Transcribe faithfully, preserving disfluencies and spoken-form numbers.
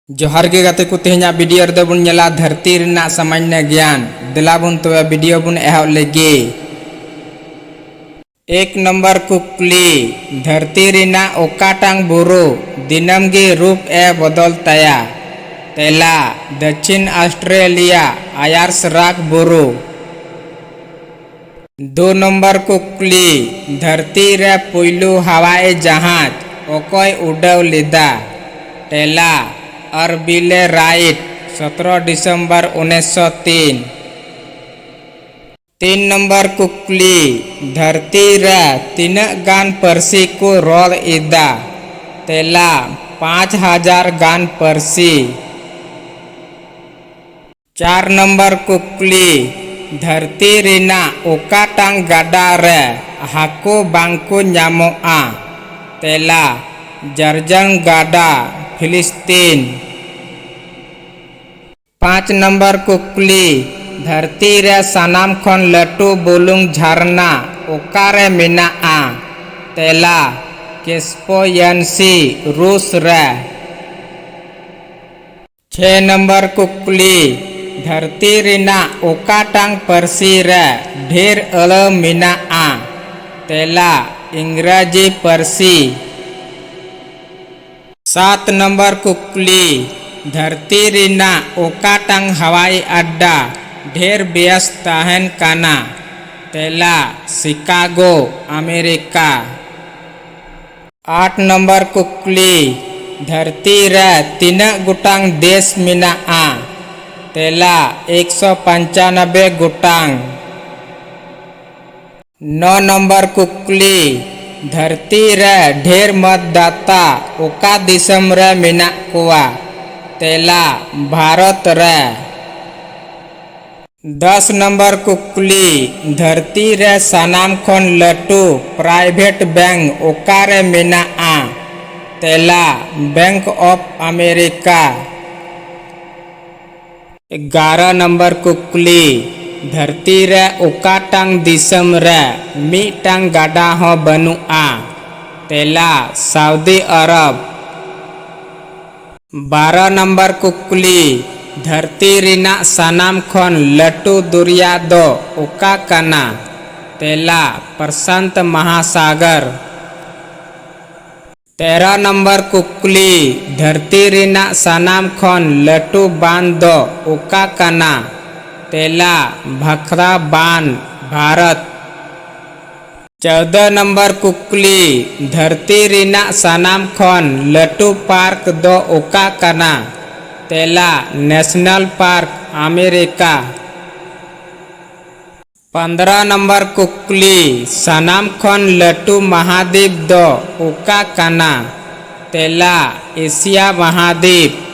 ᱡᱚᱦᱟᱨ ᱜᱮ ᱜᱟᱛᱮ ᱠᱚ, ᱛᱮᱦᱮᱧᱟᱜ ᱵᱷᱤᱰᱤᱭᱳ ᱨᱮᱫᱚ ᱵᱚᱱ ᱧᱮᱞᱟ ᱫᱷᱟᱹᱨᱛᱤ ᱨᱮᱱᱟᱜ ᱥᱟᱢᱟᱱᱱᱚ ᱜᱮᱭᱟᱱ᱾ ᱫᱮᱞᱟ ᱵᱚᱱ ᱛᱚᱵᱮ ᱵᱷᱤᱰᱤᱭᱳ ᱵᱚᱱ ᱮᱦᱚᱵ ᱞᱮᱜᱮ᱾ ᱮᱠ ᱱᱚᱢᱵᱚᱨ ᱠᱩᱠᱞᱤ, ᱫᱷᱟᱹᱨᱛᱤ ᱨᱮᱱᱟᱜ ᱚᱠᱟᱴᱟᱝ ᱵᱩᱨᱩ ᱫᱤᱱᱟᱹᱢ ᱜᱮ ᱨᱩᱯ ᱮ ᱵᱚᱫᱚᱞ ᱛᱟᱭᱟ? ᱛᱮᱞᱟ, ᱫᱚᱠᱠᱷᱤᱱ ᱚᱥᱴᱨᱮᱞᱤᱭᱟ ᱟᱭᱟᱨᱥ ᱨᱟᱠ ᱵᱩᱨᱩ᱾ ᱫᱩ ᱱᱚᱢᱵᱚᱨ ᱠᱩᱠᱞᱤ, ᱫᱷᱟᱹᱨᱛᱤ ᱨᱮ ᱯᱩᱭᱞᱩ ᱦᱟᱣᱟᱭ ᱡᱟᱦᱟᱡᱽ ᱚᱠᱚᱭ ᱩᱰᱟᱹᱣ ᱞᱮᱫᱟ? ᱛᱮᱞᱟ, ᱟᱨᱵᱤᱞᱮ ᱨᱟᱭᱤᱴ, ᱥᱚᱛᱨᱚ ᱰᱤᱥᱮᱢᱵᱚᱨ ᱩᱱᱤᱥᱥᱚ ᱛᱤᱱ᱾ ᱛᱤᱱ ᱱᱚᱢᱵᱚᱨ ᱠᱩᱠᱞᱤ, ᱫᱷᱟᱹᱨᱛᱤ ᱨᱮ ᱛᱤᱱᱟᱹᱜ ᱜᱟᱱ ᱯᱟᱹᱨᱥᱤ ᱠᱚ ᱨᱚᱲ ᱮᱫᱟ? ᱛᱮᱞᱟ, ᱯᱟᱸᱪ ᱦᱟᱡᱟᱨ ᱜᱟᱱ ᱯᱟᱹᱨᱥᱤ᱾ ᱪᱟᱨ ᱱᱚᱢᱵᱚᱨ ᱠᱩᱠᱞᱤ, ᱫᱷᱟᱹᱨᱛᱤ ᱨᱮᱱᱟᱜ ᱚᱠᱟᱴᱟᱝ ᱜᱟᱰᱟ ᱨᱮ ᱦᱟᱹᱠᱩ ᱵᱟᱝᱠᱚ ᱧᱟᱢᱚᱜᱼᱟ? ᱛᱮᱞᱟ, ᱡᱚᱨᱫᱟᱱ ᱜᱟᱰᱟ, ᱯᱷᱤᱞᱤᱥᱛᱤᱱ᱾ ᱯᱟᱸᱪ ᱱᱚᱢᱵᱚᱨ ᱠᱩᱠᱞᱤ, ᱫᱷᱟᱹᱨᱛᱤ ᱨᱮ ᱥᱟᱱᱟᱢ ᱠᱷᱚᱱ ᱞᱟᱹᱴᱩ ᱵᱩᱞᱩᱝ ᱡᱷᱟᱨᱱᱟ ᱚᱠᱟᱨᱮ ᱢᱮᱱᱟᱜᱼᱟ? ᱛᱮᱞᱟ, ᱠᱮᱥᱯᱤᱭᱟᱱ ᱥᱤ, ᱨᱩᱥ ᱨᱮ᱾ ᱪᱷᱮ ᱱᱚᱢᱵᱚᱨ ᱠᱩᱠᱞᱤ, ᱫᱷᱟᱹᱨᱛᱤ ᱨᱮᱱᱟᱜ ᱚᱠᱟᱴᱟᱝ ᱯᱟᱹᱨᱥᱤ ᱨᱮ ᱰᱷᱮᱨ ᱟᱹᱲᱟᱹ ᱢᱮᱱᱟᱜᱼᱟ? ᱛᱮᱞᱟ, ᱤᱝᱨᱟᱡᱤ ᱯᱟᱹᱨᱥᱤ᱾ ᱥᱟᱛ ᱱᱚᱢᱵᱚᱨ ᱠᱩᱠᱞᱤ, ᱫᱷᱟᱹᱨᱛᱤ ᱨᱮᱱᱟᱜ ᱚᱠᱟᱴᱟᱝ ᱦᱟᱣᱟᱭ ᱟᱰᱰᱟ ᱰᱷᱮᱨ ᱵᱮᱥ ᱛᱟᱦᱮᱱ ᱠᱟᱱᱟ? ᱛᱮᱞᱟ, ᱥᱤᱠᱟᱜᱳ, ᱟᱢᱮᱨᱤᱠᱟ᱾ ᱟᱴ ᱱᱚᱢᱵᱚᱨ ᱠᱩᱠᱞᱤ, ᱫᱷᱟᱹᱨᱛᱤ ᱨᱮ ᱛᱤᱱᱟᱹᱜ ᱜᱚᱴᱟᱝ ᱫᱮᱥ ᱢᱮᱱᱟᱜᱼᱟ? ᱛᱮᱞᱟ, ᱮᱠᱥᱚ ᱯᱚᱧᱪᱟᱱᱚᱵᱵᱳᱭ ᱜᱚᱴᱟᱝ᱾ ᱱᱚ ᱱᱚᱢᱵᱚᱨ ᱠᱩᱠᱞᱤ, ᱫᱷᱟᱹᱨᱛᱤ ᱨᱮ ᱰᱷᱮᱨ ᱢᱚᱛᱫᱟᱛᱟ ᱚᱠᱟ ᱫᱤᱥᱚᱢ ᱨᱮ ᱢᱮᱱᱟᱜ ᱠᱚᱣᱟ? ᱛᱮᱞᱟ, ᱵᱷᱟᱨᱚᱛ ᱨᱮ᱾ ᱫᱚᱥ ᱱᱚᱢᱵᱚᱨ ᱠᱩᱠᱞᱤ, ᱫᱷᱟᱹᱨᱛᱤ ᱨᱮ ᱥᱟᱱᱟᱢ ᱠᱷᱚᱱ ᱞᱟᱹᱴᱩ ᱯᱨᱟᱭᱵᱷᱮᱴ ᱵᱮᱝᱠ ᱚᱠᱟᱨᱮ ᱢᱮᱱᱟᱜᱼᱟ? ᱛᱮᱞᱟ, ᱵᱮᱝᱠ ᱚᱯᱷ ᱟᱢᱮᱨᱤᱠᱟ᱾ ᱮᱜᱟᱨᱚ ᱱᱚᱢᱵᱚᱨ ᱠᱩᱠᱞᱤ, ᱫᱷᱟᱹᱨᱛᱤ ᱨᱮ ᱚᱠᱟᱴᱟᱝ ᱫᱤᱥᱚᱢ ᱨᱮ ᱢᱤᱫᱴᱟᱝ ᱜᱟᱰᱟ ᱦᱚᱸ ᱵᱟᱹᱱᱩᱜᱼᱟ? ᱛᱮᱞᱟ, ᱥᱟᱣᱫᱤ ᱟᱨᱚᱵ᱾ ᱵᱟᱨᱚ ᱱᱚᱢᱵᱚᱨ ᱠᱩᱠᱞᱤ, ᱫᱷᱟᱹᱨᱛᱤ ᱨᱮᱱᱟᱜ ᱥᱟᱱᱟᱢ ᱠᱷᱚᱱ ᱞᱟᱹᱴᱩ ᱫᱚᱨᱭᱟ ᱫᱚ ᱚᱠᱟ ᱠᱟᱱᱟ? ᱛᱮᱞᱟ, ᱯᱨᱚᱥᱟᱱᱛ ᱢᱟᱦᱟᱥᱟᱜᱚᱨ᱾ ᱛᱮᱨᱚ ᱱᱚᱢᱵᱚᱨ ᱠᱩᱠᱞᱤ, ᱫᱷᱟᱹᱨᱛᱤ ᱨᱮᱱᱟᱜ ᱥᱟᱱᱟᱢ ᱠᱷᱚᱱ ᱞᱟᱹᱴᱩ ᱵᱟᱸᱫᱽ ᱫᱚ ᱚᱠᱟ ᱠᱟᱱᱟ? ᱛᱮᱞᱟ, ᱵᱷᱟᱠᱷᱨᱟ ᱵᱟᱸᱫᱽ, ᱵᱷᱟᱨᱚᱛ᱾ ᱪᱳᱫᱚ ᱱᱚᱢᱵᱚᱨ ᱠᱩᱠᱞᱤ, ᱫᱷᱟᱹᱨᱛᱤ ᱨᱮᱱᱟᱜ ᱥᱟᱱᱟᱢ ᱠᱷᱚᱱ ᱞᱟᱹᱴᱩ ᱯᱟᱨᱠ ᱫᱚ ᱚᱠᱟ ᱠᱟᱱᱟ? ᱛᱮᱞᱟ, ᱱᱮᱥᱱᱟᱞ ᱯᱟᱨᱠ, ᱟᱢᱮᱨᱤᱠᱟ᱾ ᱯᱚᱱᱫᱽᱨᱚ ᱱᱚᱢᱵᱚᱨ ᱠᱩᱠᱞᱤ, ᱥᱟᱱᱟᱢ ᱠᱷᱚᱱ ᱞᱟᱹᱴᱩ ᱢᱟᱦᱟᱫᱤᱯ ᱫᱚ ᱚᱠᱟ ᱠᱟᱱᱟ? ᱛᱮᱞᱟ, ᱮᱥᱤᱭᱟ ᱢᱟᱦᱟᱫᱤᱯ᱾